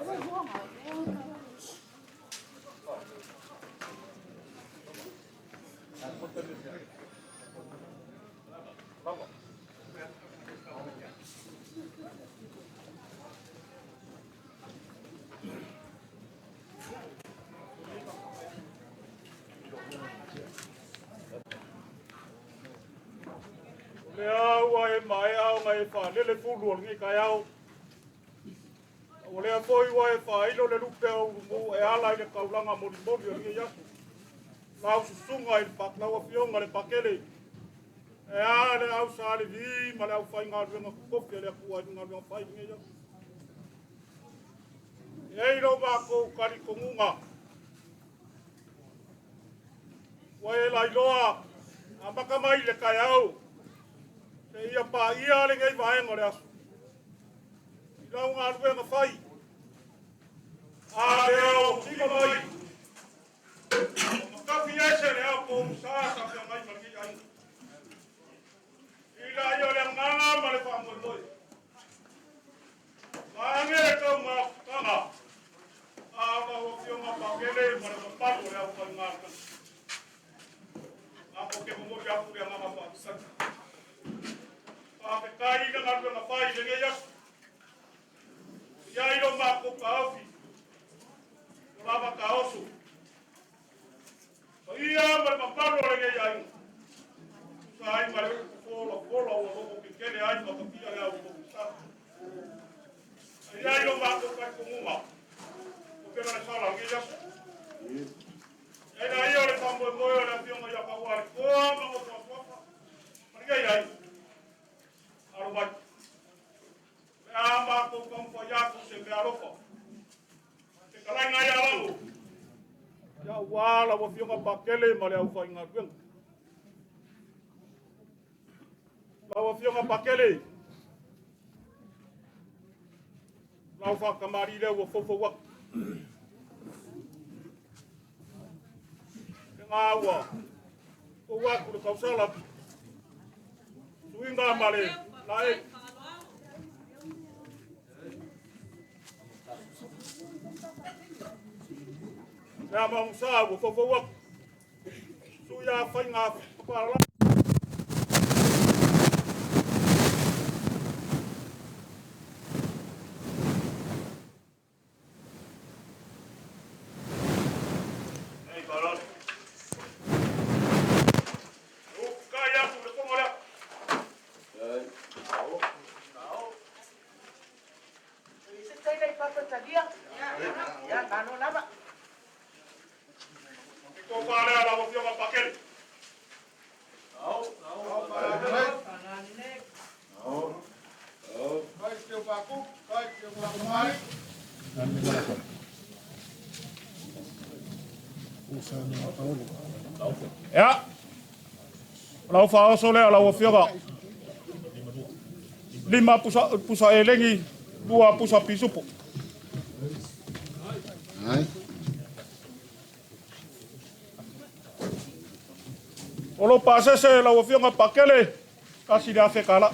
O lea ua e maea ona e faalele fulu o lenei taeao. Ua lea foi ua e faailo le lupe o ulumu e ala i le taulaga molimoli o lenei aso. Lau susuga i le lau afioga i le Pakele, e a le au Sa Levi ma le aufaigaluega totofi a le Atua i le galuega fai i lenei aso. E i ai lo matou talitonuga, ua e lailoa amata mai i le taeao seia paia lenei vaega o le aso i lau galuega fai. A lea ua tima mai, ua matafi ese le ao pogisa sa feagai ma lenei aiga. I la ia o le agaga ma le faamoemoe. Vaeane le taumafutaga a o lau Afioga Pakele ma le mamalu o le aufaigaluega. Matou te momoli atu le agaga faafetai. Faafetai i le galuega fai i lenei aso. E i ai lo matou taofi, ua lava taoso. Paia ma le mamalu o lenei aiga, tusa ai ma le upu folafola ua lototetele ai ma tafia le au pogisa. E i ai lo matou talitonuga, ua pena le sala o lenei aso. E la ia o le faamoemoe o le afioga ia Kaualetoa ma Nofoasoafa ma lenei aiga. Alo mai. Le a matou taumafai atu se meaalofa. Fetalaiga ia Lago. Ia ua lau afioga Pakele ma le aufaigaluega. Lau afioga Pakele, lau faatamalii lea ua foufou atu. Lena ua fou atu le tausala suiga ma le laei. Le mamusa ua foufou atu. Suia faiga papalala. Ei, Paolo. Ukai atu le kongo lea. Se taila i papa talia. Ya, malo lava. Ke tofa lea lau afioga Pakele. Ia, o lau faaoso lea lau afioga. 5 pusa, pusa elegi, 2 pusa pisupo. O lo pasese lau afioga Pakele, 1,000 kala.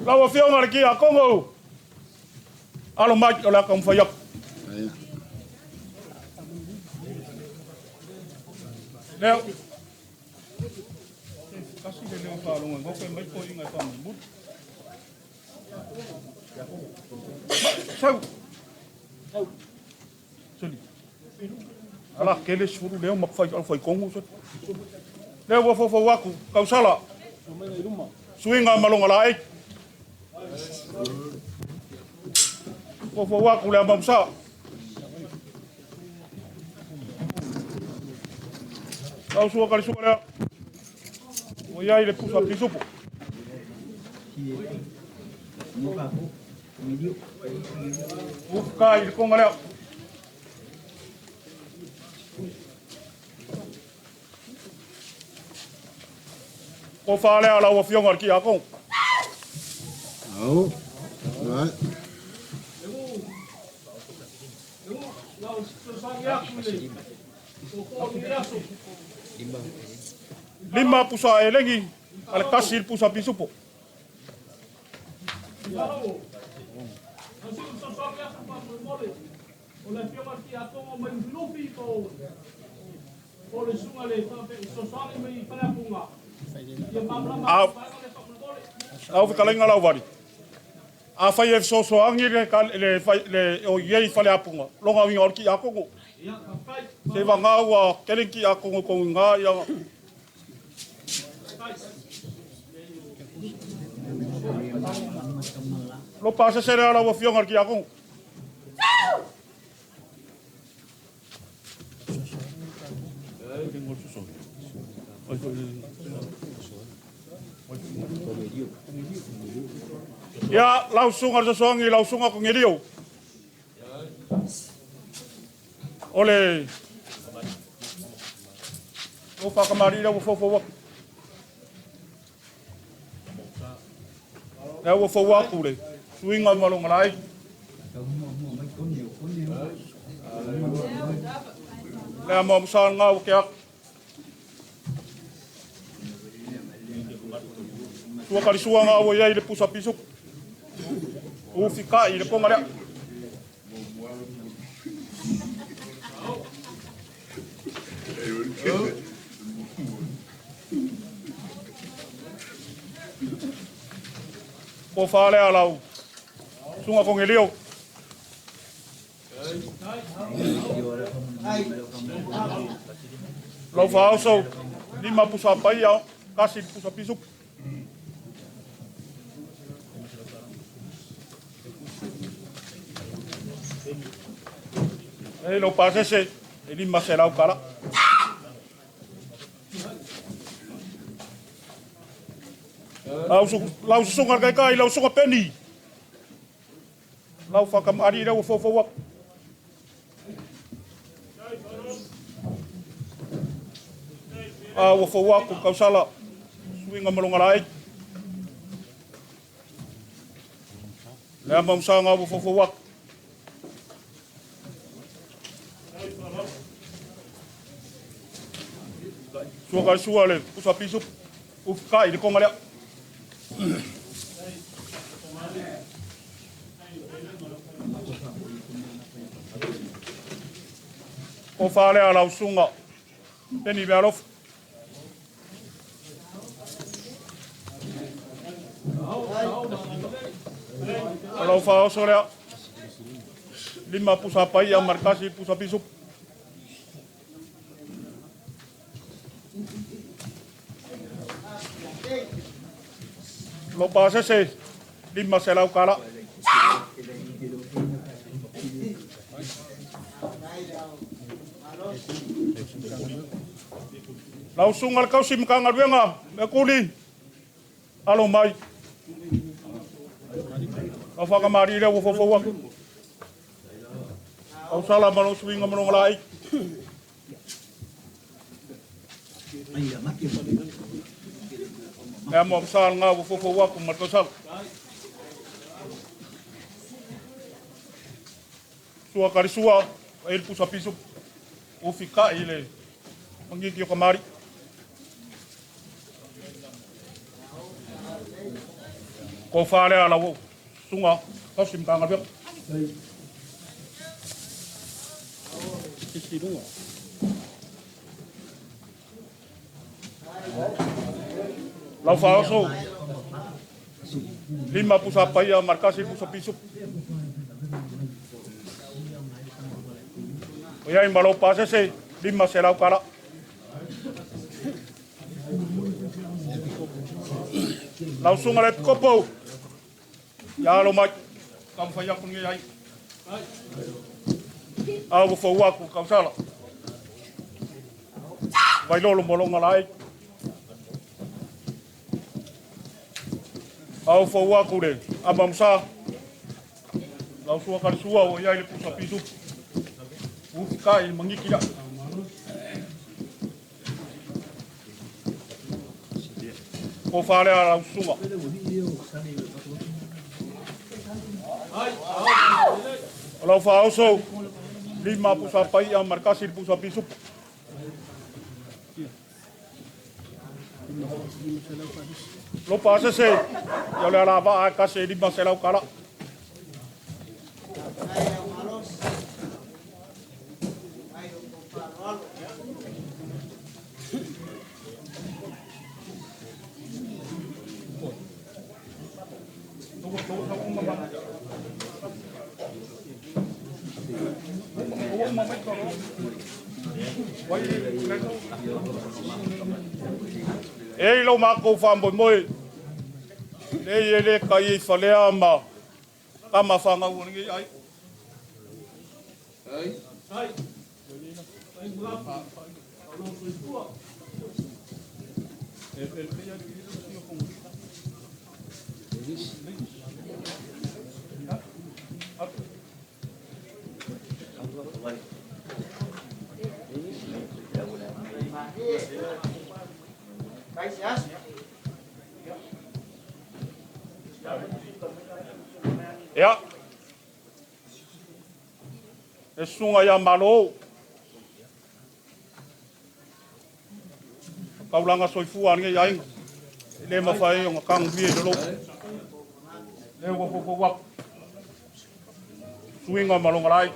Lau afioga le Kia Kongo, alo mai o le a taumafai atu. Leo. Tasi le leo faalogo gofe mai ko inga e whamulimuli. Sau. Sau. Soli. Ala kele sulu leo ma whai au whai kongu soli. Leo ua fofo aku, kausala. Suinga malonga la ei. Fofo aku le amamusa. Lau sua kali sua lea. Ua iai le pusa pisupo. Uka i le konga lea. Ko wha lea lau afioga le ki a kong. Au. Right. 5 pusa elegi ma le 1 i le pusa pisupo. Lau fetalaiga Lauvali, afai e fesoasoani le le o i ai faleapuga, lona uiga o le tiakono. Se vagā ua tele ni tiakono i totonu i ina, ia. Lo pasese lea lau afioga i le tiakono. Ia, lau susuga i le Sosoagi, lau susuga Konelio, o le o faakamalii lea ua foufou atu. Lea ua fou atu le suiga ma lona laei. Lea mo amusa lena ua ke atu. Sua kalisua ngā ua iai le pusa pisuku. Ufi kai le konga lea. Ko wha lea lau sunga kongelio. Lau faaoso, 5 pusa paia, 1 pusa pisupu. E lau pasese, e 500 kala. Lau susuga le kaikai, lau susuga Penny. Lau whakamari lea ua foufou atu. A ua fou atu kausala suiga ma longa laei. Lea mamusaga ua foufou atu. Sua ka sua le pusa pisu ufika i le konga lea. O whaalea lau sunga. Teni mea alofa. O lau whaoso lea. 5 pusa paia markasi pusa pisu. Lo pasese 500 kala. Lau sunga le kausi makanga ruenga me kuli alo mai. Lau whakamari lea ua fofou atu. Lau sala ma lou suiga ma longa laei. Lea mo amsa ngā ua fofou atu ma le tausala. Sua kari sua, e le pusa pisu. Ufi kai le mangiki o kamari. Ko whaalea lau sunga, kausi makanga ruenga. Lau whaoso, 5 pusa paia, markasi pusa pisu. O iai ma lau pasese, 500 kala. Lau sunga le pikopo, ia alo mai, kamwhai aku ni ai. A ua fau aku kausala. Vai lolo mo longa lai. A ua fau aku le amamusa. Lau sua kari sua o iai le pusa pisu. Ufi kai mangiki ia. Ko whaalea lau sunga. O lau whaoso, 5 pusa paia, markasi pusa pisu. Lo pasese ia le ala va a kase 500 kala. E lo mako fa mo moi. Le ye le kai i falea ma kama whanga ua ngi ai. Ai. Ai mulapu. Alo soifua. Ia. E sunga ia malo. Kaulanga soifua ngi ai. Le mawhai o ngā kangu mie lo. Le ua fofo wap. Suinga malonga lai.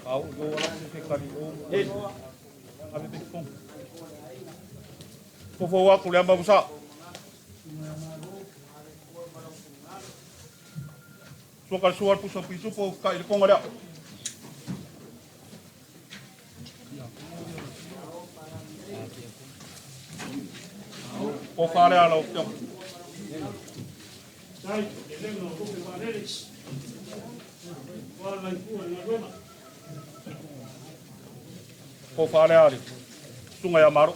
Au yo ala se kari o. E. Ave pe kong. Fofo waku le amba busa. Sua ka sua pusa pisu po ka ile konga lea. Po whare ala o pio. Po whare ali. Sunga ia maro.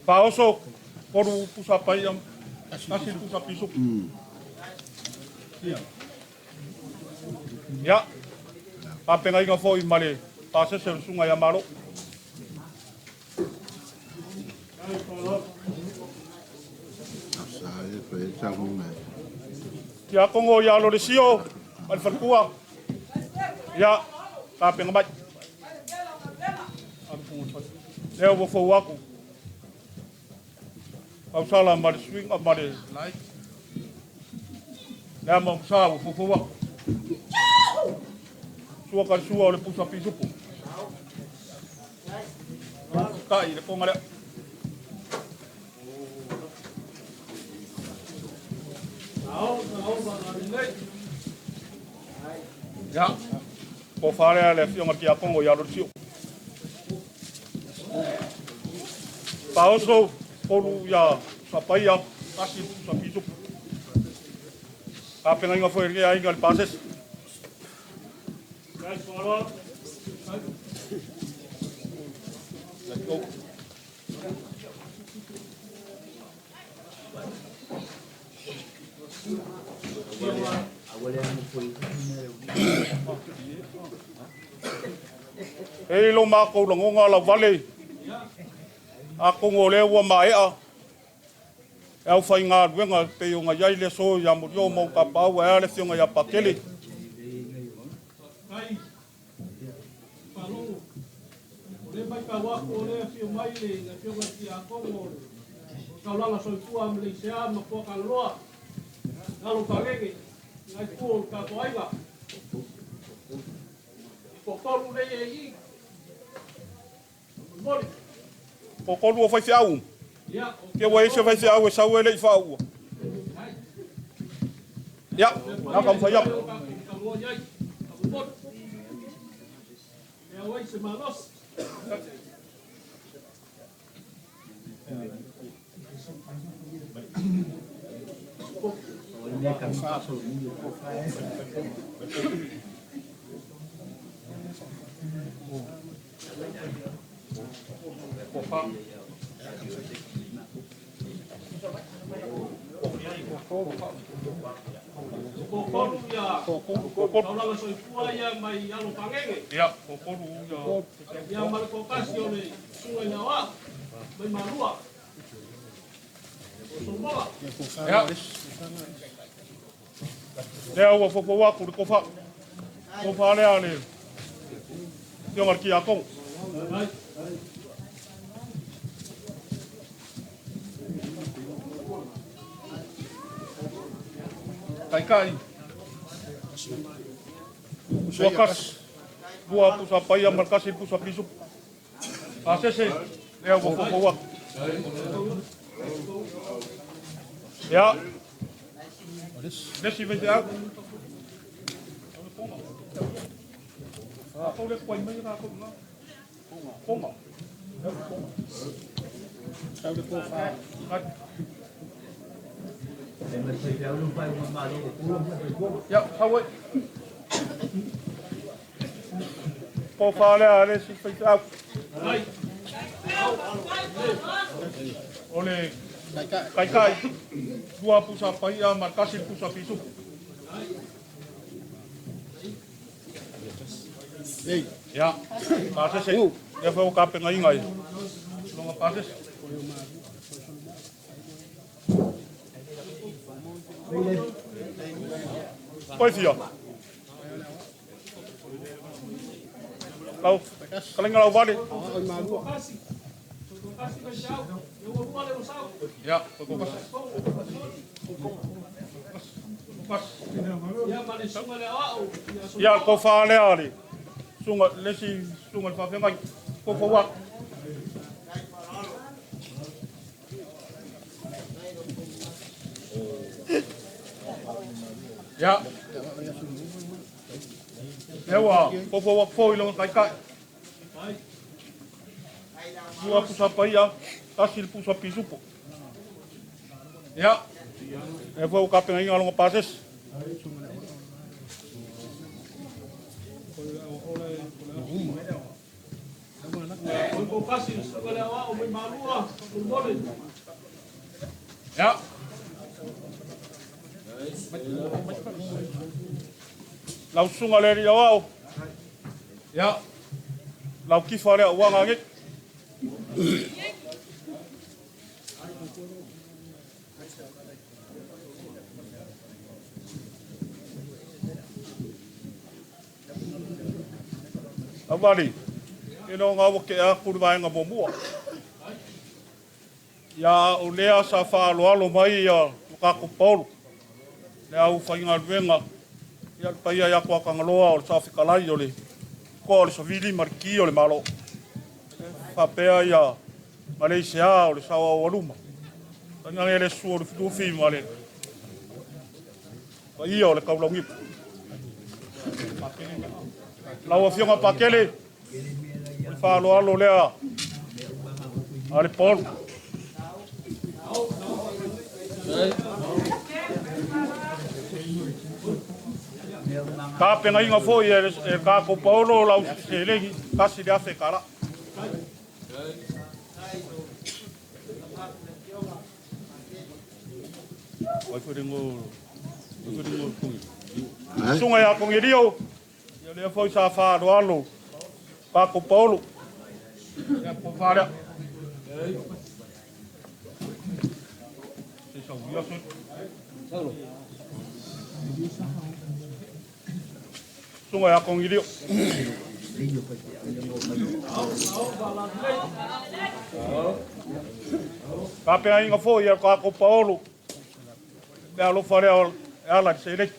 Paoso koru pusa pai am kasi pusa pisu. Ya. Papenga inga foi male pase se sunga ia maro. Sa e fe sa hunga. Ia kongo ia lo le sio al falkua. Ya papenga mai. Leo wo fo waku. Au sala male swing up male lai. Lea mo sa wo fo fo waku. Sua ka sua o le pusa pisupu. Ka i le konga lea. Ya. Po wharea le whionga ki a kongo i aro sio. Paoso polu ia sapaia kasi pusa pisupu. Ka penga inga foi rea inga le pases. Let's go. E lo mako langonga la vale. A kongo le ua maea. E au whai ngā ruenga pe o ngā iai le so ia morio mau ka pau e ale whionga ia pakele. Kai. Palo. O le mai ka wako o le fio mai le na fio ki a kongo. Kaulanga soifua ma le isea ma kua kalaloa. Ngalo pagege. Ngai kuo ka toaiga. Kokolu le e i. Moli. Kokolu o whai whiau. Ia. Ke wa ese whai whiau e sau e le i whaua. Ya, nā ka mwhai ap. Ka iai. Ka moli. E awai se malos. Kokolu ia. Kaulanga soifua ia mai alo pagege. Ya, kokolu ia. Ia ma le kokasi o le sunga ina wa. Mai malua. O Somoa. Ya. Lea ua foufou atu le tofa. Tofa lea a le Afioga i le Tiakono. Taitai. Ua kasi. Lua pusa paia ma le kasi pusa pisupo. Pasese, lea ua foufou atu. Ia. Le isi faifeau. Rātou le kuai mai rātou ngā. Konga. Tau le kōwhā. Ia, sau ai. Kōwhā lea a le isi faifeau. O le taitai, lua pusa paia ma le tasi pusa pisupo. Ia, pasese. Lea foi ua tapenaina i lona pasese. Oi fia. Lau, fetalaiga Lauvale. Ia, Ia, tofa lea le susuga, le isi susuga i le faafeagai, foufou atu. Ia, lea ua foufou atu foi lona taitai. Lua pusa paia, tasi le pusa pisupo. Ia, lea foi ua tapenaina lona pasese. Ia. Lau susuga le alii aoao. Ia. Lau kifa lea ua aga nei. Auvali, e no ngā wake a kuru vaenga muamua. Ia o lea sa faaaloalo mai ia lo tatou paolo, le aufaigaluega, ia le paia ia Tuatagaloa o le Saofetalai o le Toa o le Savili ma le Ki o le Malo, faapea ia Maleisea o le Saoaoaluma, tainane le susu o Lufilufi ma le paia o le Taulauniu. Lau Afioga Pakele, o le faaaloalo lea a le paolo. Tapenaina foi e le tatou paolo lau seleni $1,000 tala. Susuga ia Konelio, ia lea foi sa faaaloalo tatou paolo. Ia po faalea. Susuga ia Konelio. Tapenaina foi e le tatou paolo le alofa lea e ala i le seleni.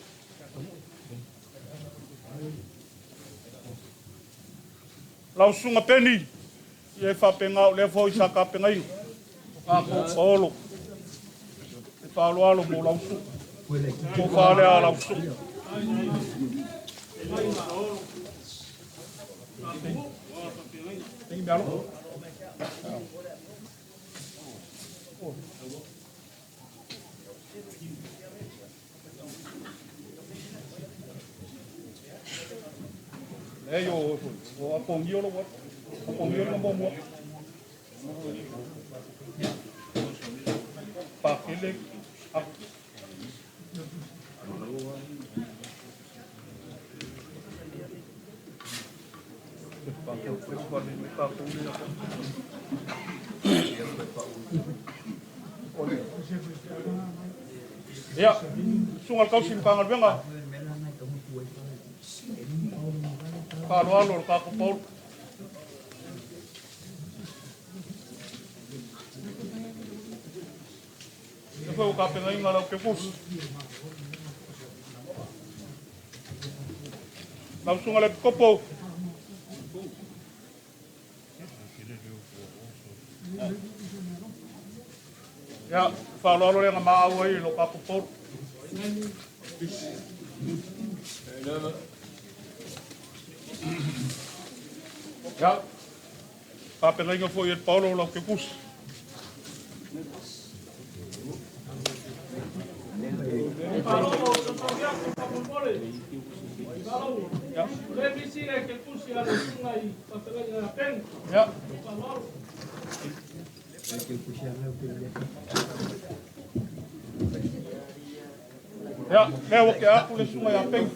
Lau Susuga Peni, ia e faapena o lea foi sa tapenaina o tatou paolo le faaaloalo mo lau susuga. Tofa lea a lau susuga. E yo, o apongio lo apongio lo mo Pakele Ia, Susuga i le tausi Matagaluega, faaaloalo le tatou Paolo. Lea foi ua tapenaina lau kefusi. Lau susuga i le Epikopo, ia, faaaloalo le na maau ai i lo tatou Paolo. Ia, tapenaina foi e le Paolo lau kefusi. Faalogo, sosogi aku faamolemole. Faalogo. O lea misi le kekusi a le susuga i faafeagaiga ia Peni. Faaaloalo. Ia, lea ua tea atu le susuga ia Peni.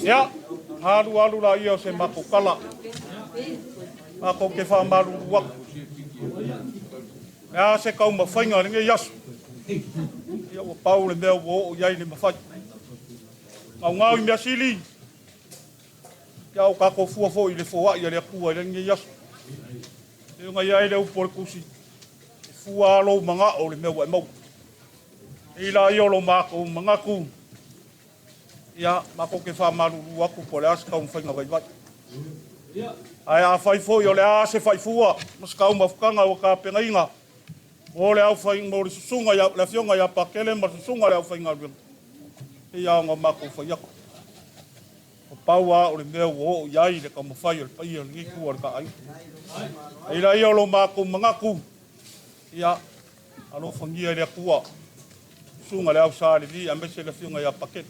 Ia, alu alu laia o se matou tala. Matou te faamalulu atu. Le a se taumafaiga o lenei aso. Ia ua pau le mea ua oo i ai le mafai. Gaugau i mea sili. Ia o tatou fua foi i le foai a le Atua i lenei aso. E ona i ai le upu o le tusi. E fua lou manao le mea ua e maua. E i la ia o lo matou manatu. Ia, matou te faamalulu atu po o le a se taumafaiga vaivai. Ae afai foi o le a se faifua ma se taumafataga ua tapenaina mo le aufai mo le susuga ia le afioga ia Pakele ma le susuga i le aufaigaluega, e pei lava ona matou fai atu. O pau lava o le mea ua oo i ai le taumafai o le paia o lenei itu o le ta aiga. Ae laia o lo matou manatu, ia, alofagia e le Atua susuga i le Au Sa Levi aemaise le afioga ia Pakele.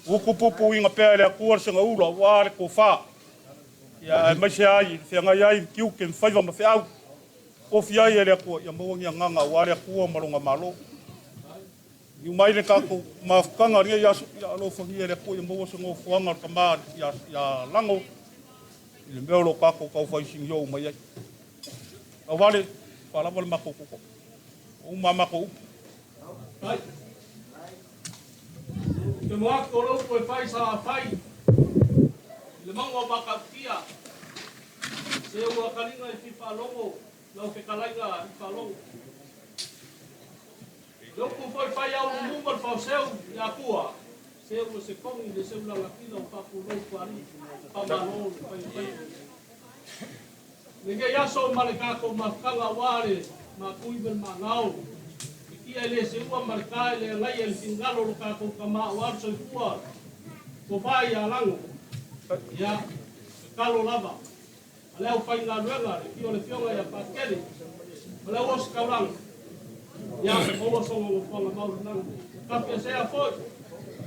Utupupuina pea e le Atua le segaula aua le tofa. Ia aemaise ai le feagai ai ma tiute ma faiva ma feau. Tofi ai e le Atua ia maua ni agaga aua le Atua ma lona Malo. Niu mai le tatou mafutaga o lenei aso, ia alofagia e le Atua ia maua se nofoaga o le tama ia Lago i le mea o lo o tatou taufaisigiou mai ai. Tauvale, faalava le matou toto. O uma a matou upu. Ai. Te moatu o loupu e fai sa fai i le mauga o Matautia. Se ua kaliga i Fifaalogo lau fetalaiga i Faalogo. Le upu foi fai au lumu ma le faoseu i Atua. Se ua se kogi le seu lagatila o faapulou tuali faamalo le fai fai. Lenei aso ma le tatou mafutaga aua le matui ma le maanao. E tia e le seua ma le ka e le agaia i le finagalo o lo tatou tama aua le soifua tofa ia Lago. Ia, tatalo lava a le aufaigaluega le afio o le afioga ia Pakele ma le au ositaulaga. Ia, maua soga nofoaga mau le lagi. Tafiasea foi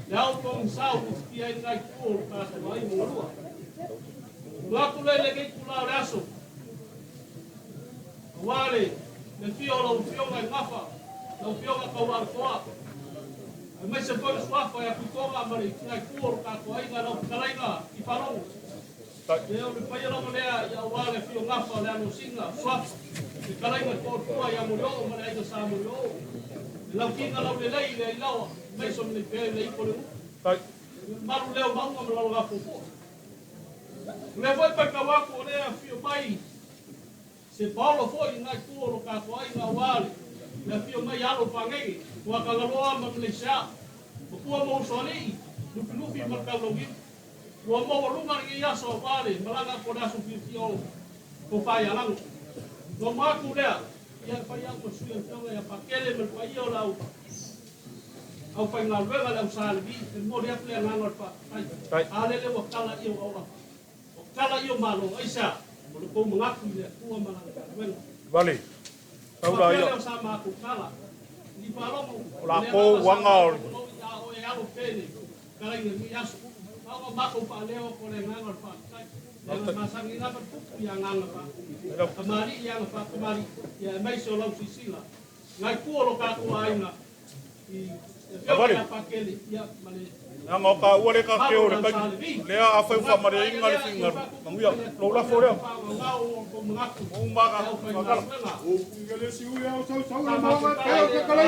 le ao pogisa o lufitia ai lena itu o lo tatou aiga galua. Ua atu le lenei itula o le aso aua le afio o lau afioga i Gafa, lau afioga Taualotoa, aemaise foi le suafa ia Tuitoga ma le lena itu o lo tatou aiga, lau fetalaiga i Faalogo. E o le paia lava lea ia aua le afio Gafa o le alosina, suafa, fetalaiga Toatua ia Molioo ma le aiga Sa Molioo. Le lautina laulelei le ailaoa, aemaise o le pea i le ipo le nuu. Malu leo mauga ma laloga fuafua. O lea foi paitau atu o lea afio mai se Paolo foi i nai tu o lo tatou aiga aua le afio mai alo pagege, Tuakagaloa ma Malaysia. Matua ma usoalii, Lufilufi ma le taulauiu. Ua maualuga lenei aso aua le malaga atu o le aso fiafia o tofa ia Lago. Loma atu lea, ia fai au ma sui o le afioga ia Pakele ma le paia o le aufaigaluega le au Sa Levi, e momoli atu le agaga o le faafetai. A lele ua tala ia o aulafa. O tala ia o malo, aisea, o le tou manatu i le Atua ma lana galuega. Vale. Taula ia. O sa matou tala. I faalogo. O latou uaga o le a o e alo pele. Kalaiga ni aso. Maua matou faaleo ko le agaga o le faafetai. Le masani lava tupu ia agaga fa. Kamali ia fa kamali ia aemaise o lau sisila. Ngai tua lo tatou aiga i afioga ia Pakele, ia ma le Leaga o taua le ta te o le mamalu o taimi. Sa Levi. Lea afai ua faamalieina le finagalo, manuia lou lafo lea. Faaauau o outou manatu Ua uma i le ona aufaigaluega. Sa matou i le aso,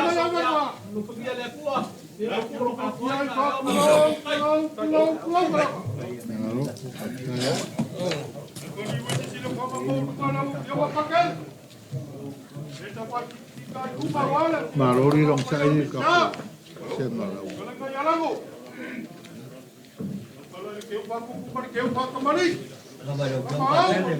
ia, alofagia le Atua, ia maua lo tatou aiga, ao ma le tai. Malo, faafetai lava. Malo le logosaʻi le tatou se malau. Malo.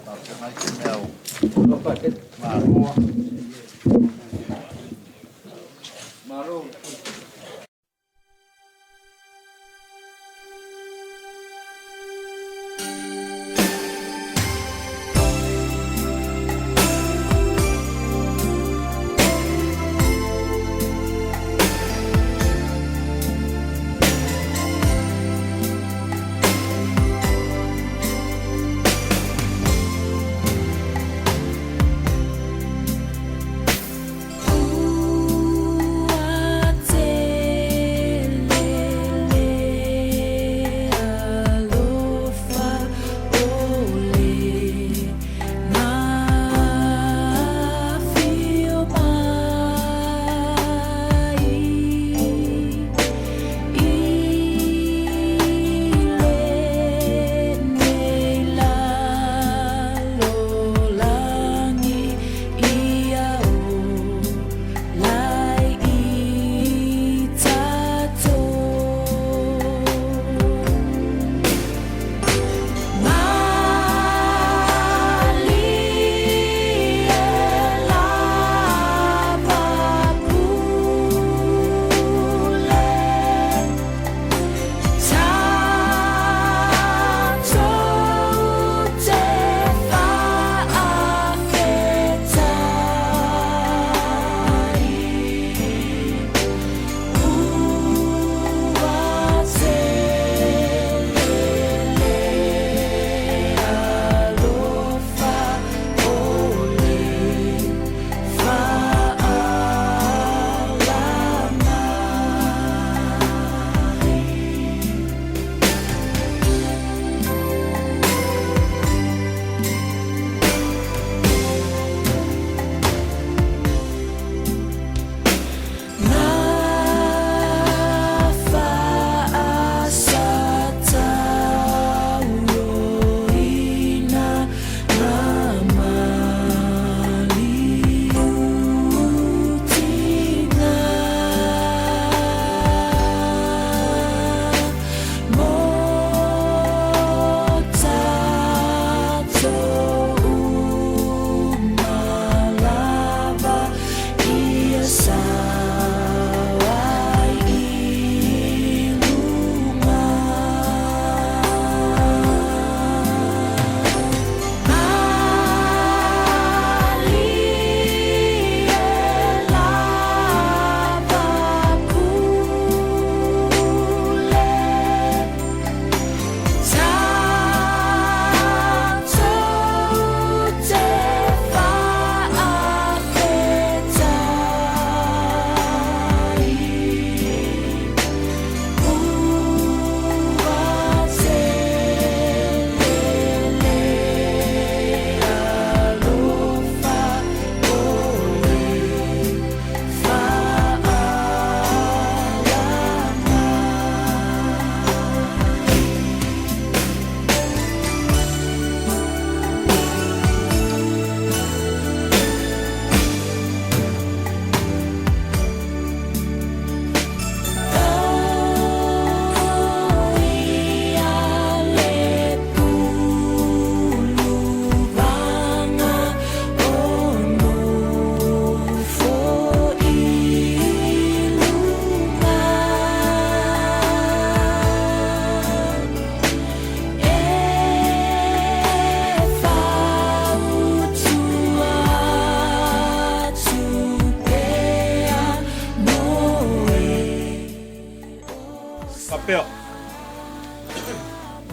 Faafetai te mea o malo.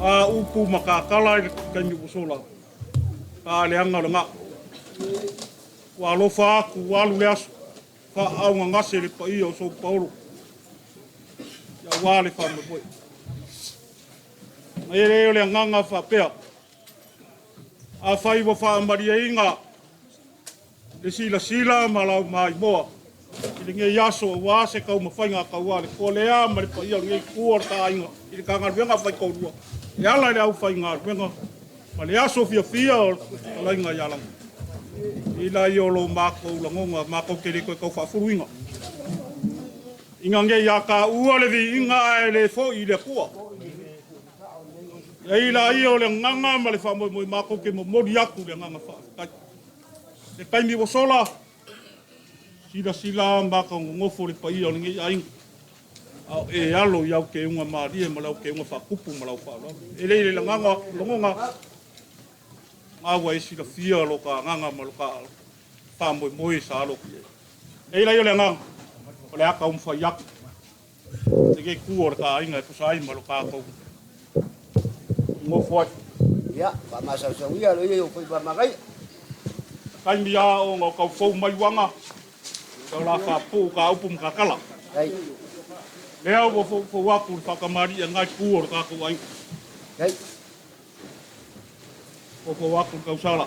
A upu ma kakala i le taimi ua sola. A leaga o le gao. Ua alofa aku ua alu le aso. Faaaaugagase le paia o Sou Paolo. Ia aua le faamoemoe. E le o le agaga faapea. Afai ua faamalieina le silasila ma lau maimoa i lenei aso aua se taumafaiga tauā le toa lea ma le paia o lenei itu o le taaiga i le Matagaluega Faitaulua e ala i le aufaigaluega ma le aso fiafia o le fetalaiga ia Lagi. Ila ia o lo matou lagona matou te le toe tau faafuluina. Ina nei ia taua le viiga ae le foi i le Atua. E ila ia o le agaga ma le faamoemoe matou te momoli atu le agaga faafetai. Le taimi ua sola, silasila matagogofo le paia o lenei aiga. A o e alo i au keuga malie ma lau keuga faatupu ma lau faaaloalo. E le i le lagaga, lagona, na ua e silafia lo ta agaga ma lo ta faamoemoe sa alo atu i ai. E ila ia o le agaga, o le a taumafai atu lenei itu o le ta aiga e tusa ai ma lo tatou nofo ai. Ia, faamasausauia lo ia o faiva magaia. Taimi a ona o tau fou mai uaga, o la faapuu ka upu ma kakala. Ai. Lea ua foufou atu le faakamali'i agai itu o le tatou aiga. Ai. Foufou atu le tausala.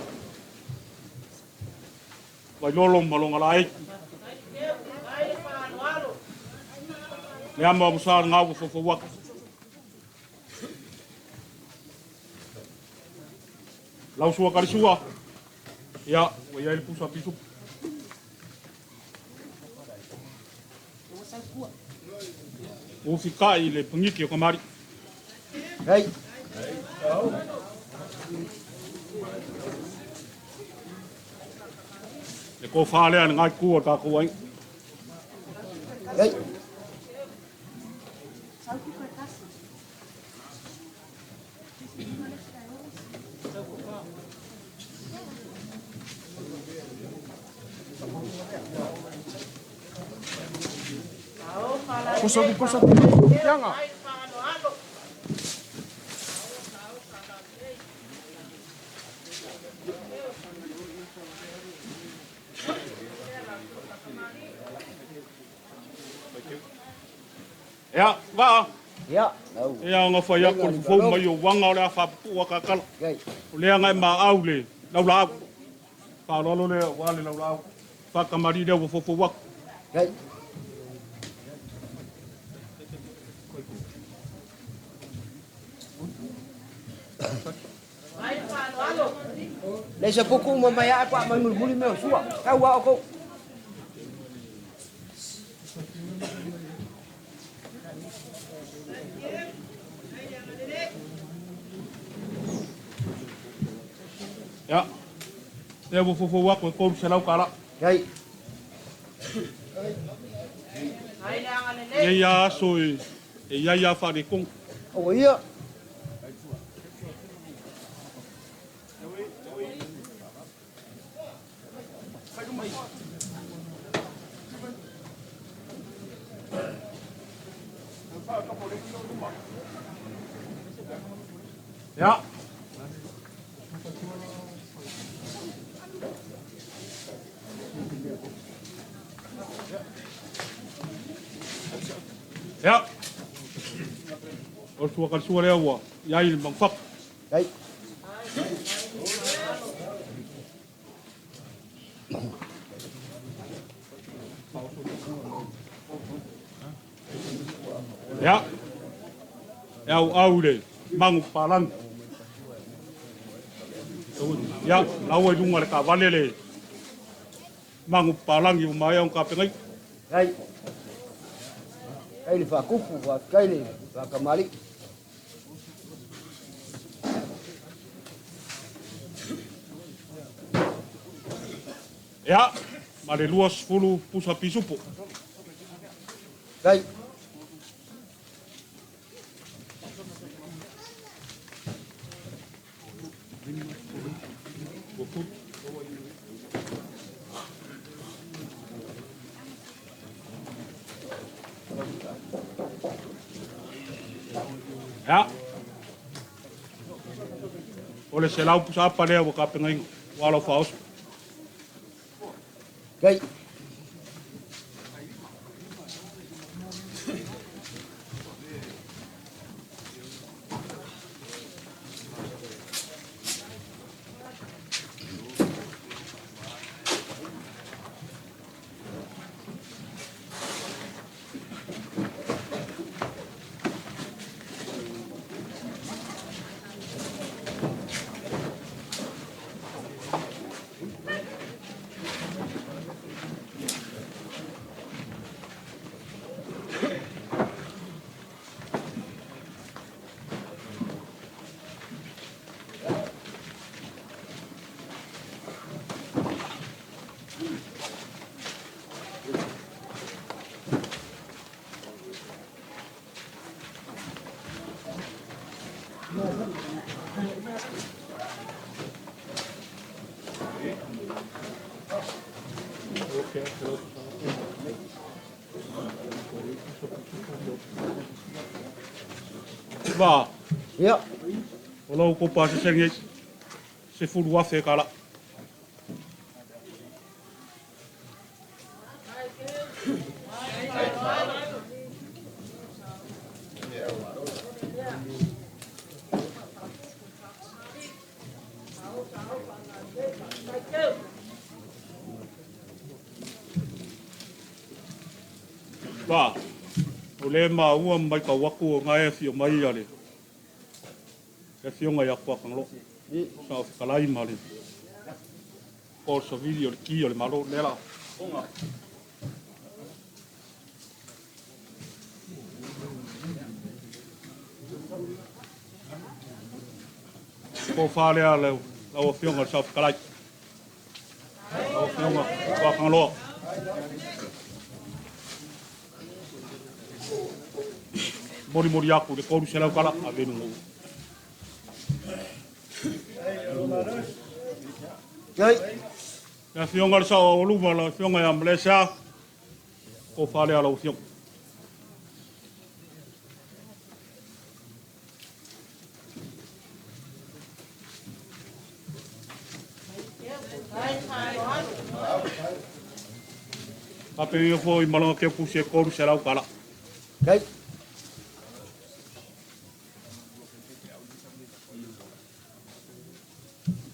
Vailolo ma longa laei. Lea ma musa ngā ua foufou atu. Lau sua kalisua. Ia, ua i ai le pusa pisupu. Ua fikai le pagiki o kamali'i. Ai. Le tofa lea le ngai itu o le tatou aiga. Ai. Poso poso tianga. Ia, vaa. Ia, lau. Ia ona fai atu le fofou mai o uaga o le a faapupuu a kakala. Ai. O lea ngai maau le laulaau. Faaaloalo lea aua le laulaau. Faakamali'i lea ua foufou atu. Ai. Le se puku ma mai a pa mai muli me o sua. Kau a o kou. Ia, lea ua foufou atu e $300. Ai. Nei a aso e i ai a faaletonu. O ia. Ia. Ia. O le sua kalisua lea ua i ai le magufapu. Ai. Ia. E au au le magu palangi. Ia, lau ai luga le taavale le magu palangi ua maea ona tapenaina. Ai. Ai le faakupu, faafetai le faakamali'i. Ia, ma le 20 pusa pisupo. Ai. Ia. O le 100 pusa apa lea ua tapenaina ua lau faaoso. Kai. Va. Ia. O lau kou pasese 10,000 kala. Va. O le maua mai ka waku o ngai afio mai ale. E afioga ia Kuakangalo. Sa o fetalai ma le Paul Savili o le ki o le Malo lea la. Po wha lea lau afioga le sa o fetalai. Lau afioga Kuakangaloa. Mori mori aku le 300 kala a venu ngou. Kai. Le afioga le sao o luma le afioga ia Malaysia. Ko wha lea lau afioga. Ka pe ia fo i malanga ke pusi e 300 kala. Kai.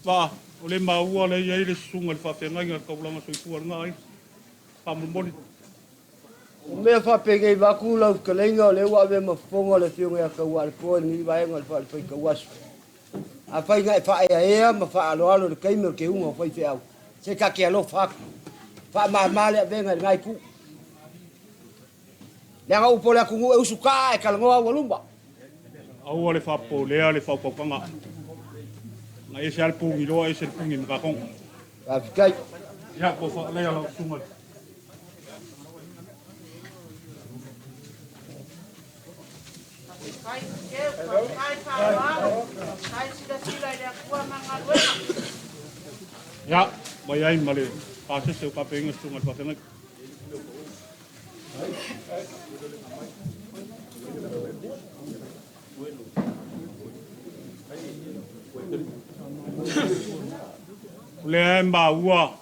Va, o le maua le iai le susuga le faafeagaiga le taulaga soifua lena ai. Faamolemole. O mea faapegei vaku lau fetalaiga o lea ua ave ma fofoga o le Afioga ia Kauaalepoa i lenei vaega o le faalefaitauaso. Afai na e faaeaea ma faaaloalo i le taimi o le teuga o faifeau, se ta te alofa atu. Faamama le avega i lena itu. Leaga upu o le atunuu e usu kaa e talanoa aualuma. Aua le faapolea le faautautaga. Na ese lava le pugiloa ese le pugi makakogo. Faafetai. Ia, ko whaalea lau susuga. Faafetai Keu, faafetai faaaloalo, faafetai silasila i le Atua ma galuega. Ia, mai ai ma le pasese o kapeinga susuga le faafeagai. O lea e maua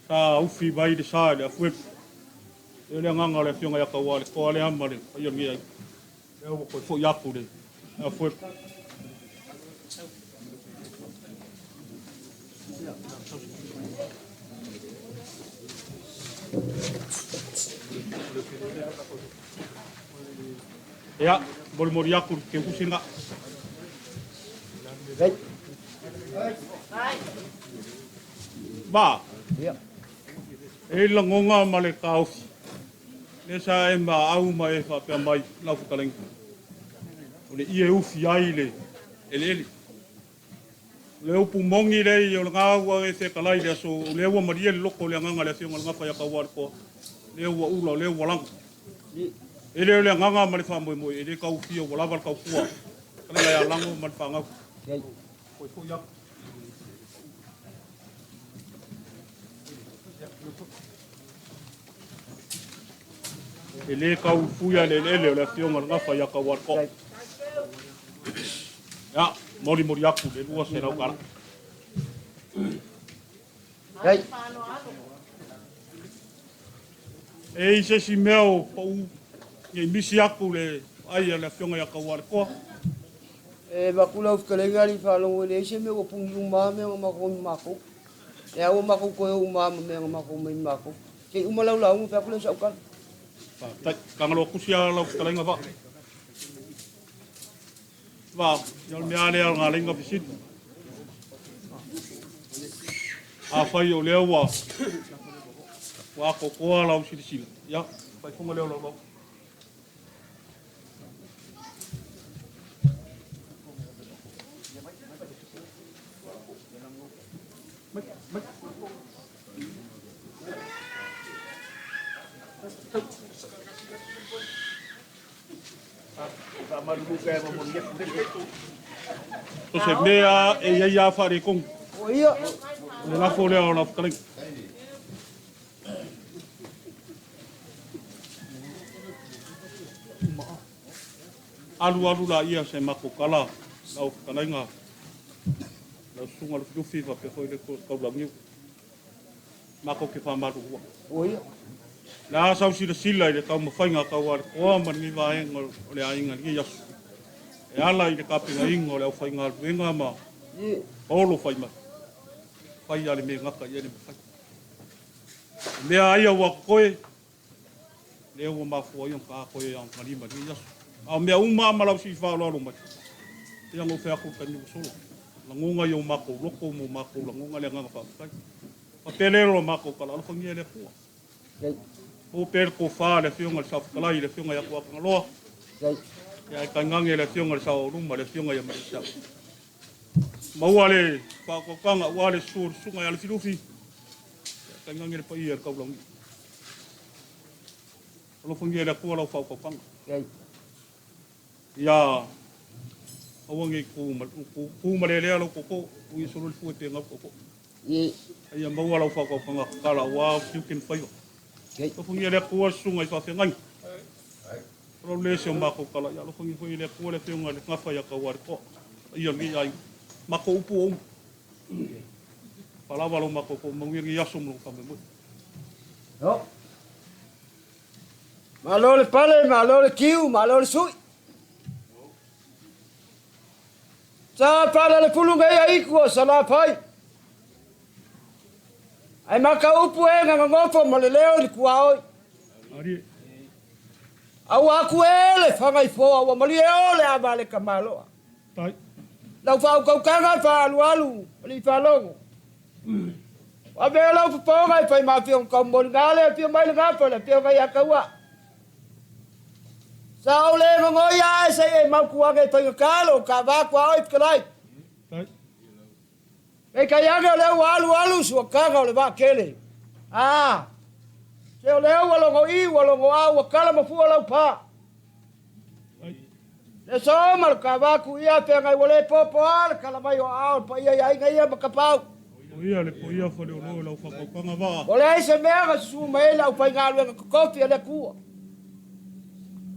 sa ufi mai le sa i le afuepu. E le agaga o le afioga ia Kauā le toa lea ma le paia o lenei aiga. Lea ua toe foi atu le afuepu. Ia, molimoli atu le keukusi lena. Kai. Va, Ia. e lagoga ma le taofi. Le sa e maau ma e faapea mai lau fetalaiga. O le ie ufi ai le eleele. O le upu moni lei o lena ua e fetalai le aso, o lea ua malie le loko o le agaga le afioga le gafa ia Kauā le toa. Lea ua ula, lea ua lago. E le o le agaga ma le faamoemoe, e le taufia ua lava le taufua. Fetalaiga ia Lago ma le fanau. Kai. Koe foi atu. E le tau fuia le eleele o le afioga le gafa ia Kauā le toa. Kai. Ia, Molimoli atu le $200. Ai. E i se isi mea o pau nei misi atu le ai a le afioga ia Kaualetoa. E vaku lau fetalaiga alii faalogo e leai se mea ua puni uma lava mea na matou i matou. Lea ua matou toe o uma lava ma mea na matou omai ma matou. Se i uma lau lauga fai atu lea o sau tala. Faafetai. Tagaloa tusi lava lau fetalaiga Vaa. Vaa, ia o le mea lava lea o le galeiga fesili. Afai o lea ua ua atoatoa lau silasila, ia, faifoga lea o lau lauga. So se mea e i ai lava faaletonu. O ia. O le lafo lea o lau fetalaiga. Alu alu laia se matou tala lau fetalaiga lau susuga Lufilufi faapea foi le Taulauniu. Matou te faamalulua. O ia. Le a sau silasila i le taumafaiga a Taualetoa ma lenei vaega o le aiga i lenei aso e ala i le tapenaina o le aufaigaluega ma paolo fai mai. Fai lava le mea e gata i ai le mafai. O mea a ia ua totoe, lea ua mafua ai ona ta toe aogalima i lenei aso. A o mea uma lava ma lau sii faaaloalo mai, pei ona ou fai atu i le taimi ua sola, lagona i o matou loto ma o matou lagona le agaga faafetai. Faapea lea o le matou tala, alofagia e le Atua. Maua pea le tofa a le Afioga i le Saofetalai i le Afioga ia Tuatagaloa, ae tainane le Afioga i le Saoauluma, le Afioga ia Maliesau. Maua le faautautaga aua le susu o le Susuga ia Lufilufi, ae tainane le paia i le Taulauniu. Alofagia e le Atua lau faautautaga. Ia aua ne i tu ma lelea lou tootoo, tuu ia solo le fue pe gau tootoo. A ia maua lau faautautaga tatala aua tiute ma faiva. Alofagia e le Atua le susuga i faafeagaiga. O lau le se o matou tala, ia alofagia foi e le Atua le afioga i le gafa ia Taualetoa, paia o lenei aiga. Matou upu ua uma. Faalava lo matou toamanuia lenei aso ma lou faamoemoe. Yo. Malo le pale, malo le tiu, malo le sui. Sa pala le pulu ngai a iku o Salafai. Ai maka upu e ngangangofo ma le leo i le kuaoi. Aua aku e le fagaifoa ua malie o le ava le kamaloa. Lau faaukaukana faaalualu alii faalogo. Ua avea lau popoga e fai ma afioga kaumoli nga le afio mai le gafa le afioga ia Kaua. Sa ou le gogoi ae se i e mautuage e faigata lou kaava tuaoi fetalai. Peitai ane o lea ua alu alu suakaga o le vaa tele. A, se o lea ua logo i, ua logo a, ua tala ma fua lau pa. Le so ma le kava ku ia feagai ua le popo a le kala mai o aao le paia i aiga ia ma Kapau. O ia le paia faleolo i lau faataukaga vaa. O leai se mea na susu mai ai le aufaigaluega totofi a le Atua.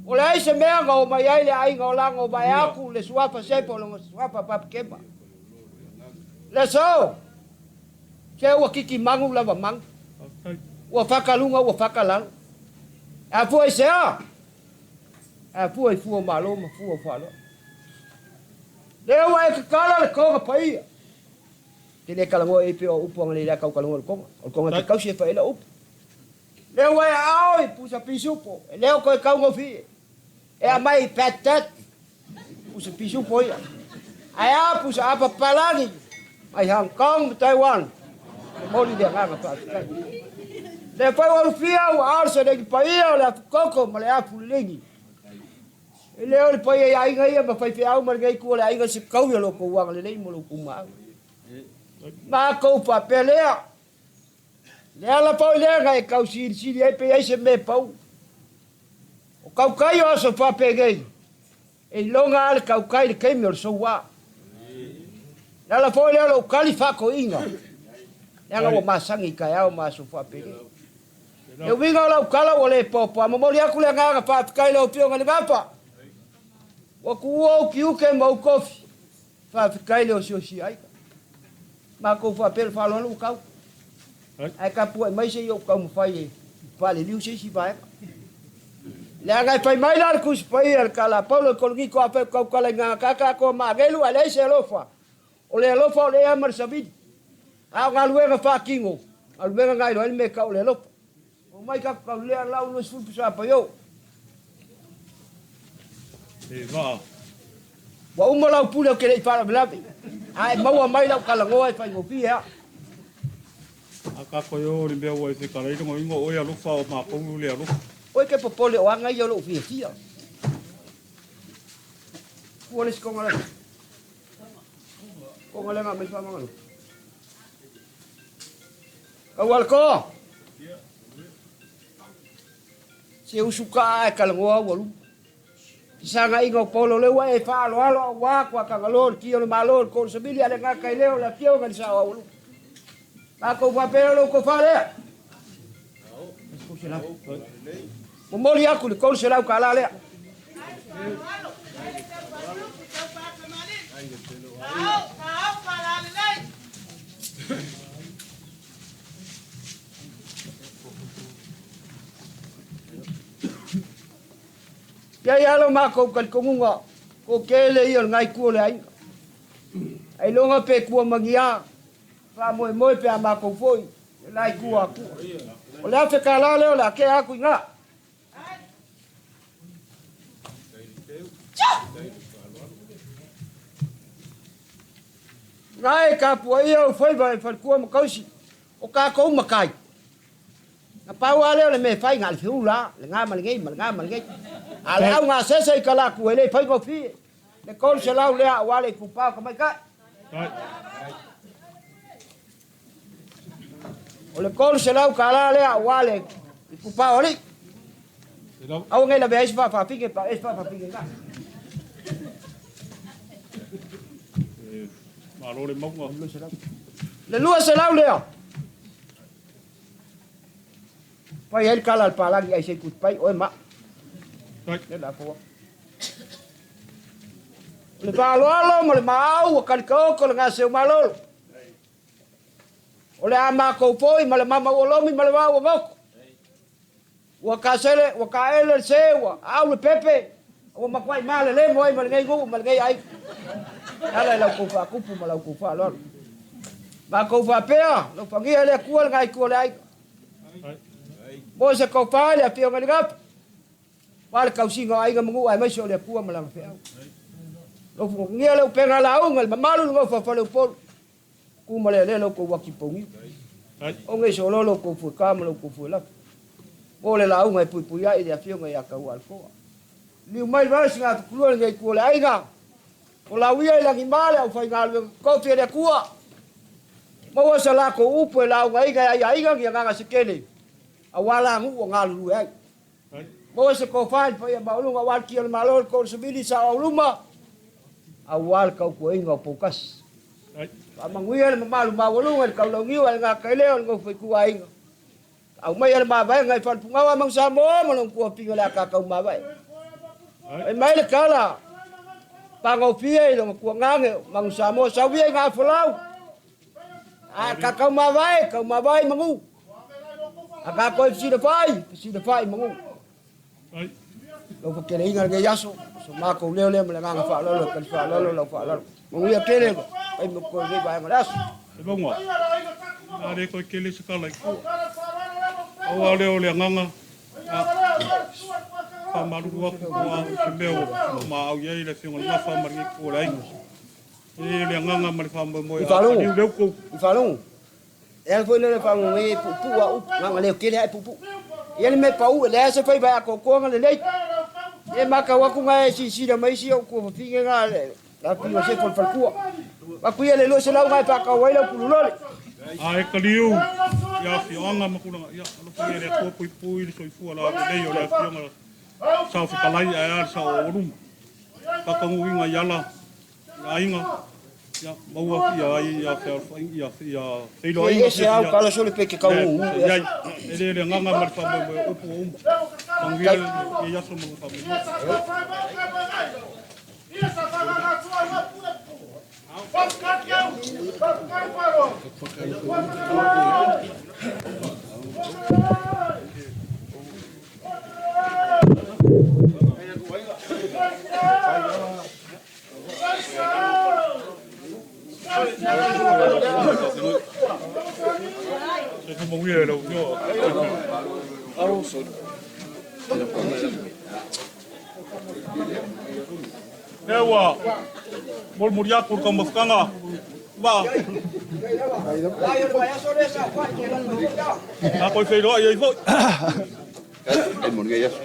O leai se mea na oo mai ai le aiga o Lago vaeatu le suafa Sepo lona suafa Papikema. Le aso, se ua kiki manu lava manu. Ua faka luga ua faka lalo. E afua i se a? E afua i fua o malo ma fua o faaaloalo. Lea ua e tatala le toga paia. Te le talanoa i ai pei o upu agalelei a tau talanoa i le toga. O le toga e te tausi e fai ai lau upu. Lea ua e aao i pusa pisupo, e leo toe taugofie. E aumai i Baghdad pusa pisupo ia. Ae a pusa apa papalagi mai Hong Kong ma Taiwan. Momoli le agaga faafetai. Lea foi ua ulufia ua ao le seleni paia o le afu koko ma le afu liligi. E leo le paia i aiga ia ma faifeau ma lenei itu o le aiga se kaui o lo outou agalelei ma lo outou maau. Matou faapea lea. Le ala foi lea na e tau silisili ai pe i ai se mea e pau. O tautai o aso faapenei, e iloga lava le tautai i le taimi o le soua. Le ala foi lea o lou tali faatoeaina, leaga ua masani i taeao ma aso faapenei. Le uiga o lau tala ua le poapoa, momoli atu le agaga faafetai i lau Afioga i le Gafa, ua tuua ou tiute ma ou tofi. Faafetai le osiosi aiga. Matou faapea le faaaloalo ua tau. Ae tapuai mai se i ou taumafai e faaliliu se isi vaega. Leaga e fai mai la le Tusi Paia i le tala a Paulo i Korinito, Afai ou te tautala i gagakata atoa ma agelu ae leai se alofa, o le alofa o le ea ma le savili. A o galuega faatino, galuega na iloa ai le mea e tau o le alofa. Omai tatou taulelea lau 20 pusa paio. E vaa. Ua uma lau pule ou te le i faalavelave, a e maua mai lau talanoa e faigofie a. A kako yo le mea ua e fekalai longa ingo oe alofa o makou le alofa. Oe ke popole o aga ia o lou fiafia. Ua le isi konga lea. Konga lea nga mai whamangalo. Kaualeko! Se usu kaa e kalagoa ua luma. Fesagaiga o Paulo lea ua e faaaloalo auā Kuakagaloa o le Tia o le Malo o le Kolo Savili a le gata i lea o le Afioga i le Sao Aualuga. Matou faapea o lou tofa lea. Momoli atu le $300 tala lea. Ia i alo makou talitonuga, ko kele ia o le nai ku o le aiga. Ailoga pe kua magia, faamoemoe pe a makou foi, le lai kua akua. O le afe kala lea o le a kea aku i ga. Gae tapuaia ou faiva e falekua ma tausi o tatou matai. Na pau lava lea o le mea e fai na o le feula lava, le ga ma lenei ma le ga ma lenei. A o le au gasese i talaatu e le faigofie. Le 300 lea aua le itupa o tamaitai. O le $300 lea aua le itupa o alii. Aua nei lavea ai se faafafine pa e se faafafine na. Malo le mauga. Le 200 lea. Fai ai le tala a le palagi ai se i pai oe ma. Le la foa. O le faaaloalo ma le maau ua kalikaoko le gaseu malolo. O le a makou foi ma le mama ua lomi ma le vaa ua goko. Ua kasele, ua kaele le se, ua au le pepe, ua matuai malelemo ai ma lenei nuu ma lenei aiga. E ala i lau kou faakupu ma lau kou faaaloalo. Makou faapea, alofagia e le Atua le nai o le aiga. Mo se tofa i le afioga i le Gafa, aua le tausiga o aiga ma nuu aemaise o le Atua ma lana feau. Alofagia le upega lauga, le mamalu i le nofo a Faleupolu. Ku ma le le lau kou waki pauniu. O ngei so lo kou fue ka ma lau kou fue lafi. Mo le lauga e pui pui ai le afioga ia kau alkoa. Liu mai vale singa tukulua le ngei kua le aiga. O lau ia i langi male au whai ngā lue kofi e le akua. Maua sa lako upu e lauga iga e ai aiga ngia nganga se kele. A wala ngu o ngā lulu e ai. Maua se kofai pa ia maulunga wal ki o le malo le kolo savili sa o luma. A wal kau kua inga o paukasi. Whamanguia le mamalu maualuga le kaulaugiu a le gakailea o le gofaikua aiga. Au mai le mavaega i falepugaoa ma Samoa ma lona kuafiga le akakau mavae. Fai mai le tala pagofie i lona tuagage o Samoa sauia i gafolau. A kakau mavae, kau mavae i magu. A kakou e fesilafai, fesilafai i magu. Lau fakeleiga lenei aso, so makou leo lea ma le agaga faaaloalo e tali faaaloalo lau faaaloalo. Manuia tele fai ma totoe lenei vaega o le aso. E maunga, a le koe kele se kala i kua. Aua o lea o le agaga, a whamaruru aku ko a se mea o maau iai le afioga le Gafa ma le Ngeiku o le aiga. E le agaga ma le whaamoemoe I a faalogo, kaliu leu kou. i faalogo. E ala foi lea le faalogo e puupuu a upu, gaga leo tele a e puupuu. Ia le mea pau e leai se faiva e atoatoa lelei. E matau atu nga e silasila mai isi ou tuafafine nga le afio se fo falekua. Atu ia le 200 nga e faatau ai lau pululole. A e kaliu ia afioaga ma tulaga ia alofagia e le Atua puipui le soifua laulelei o le afioga sao fetalai ae a le sao o luma. Faatanuuina i ala i aiga ia maua ia ai ia fealofaiga ia ia Se feiloaiga ese au ia kala sole pe ke kau le uu e iai aso. e le le agaga ma le faamoemoe o upu o uma. Manuia lenei aso ma lou faamoemoe. Lea ua molimoli atu le taumafataga va a toe feiloai ai foi. E mo nei aso.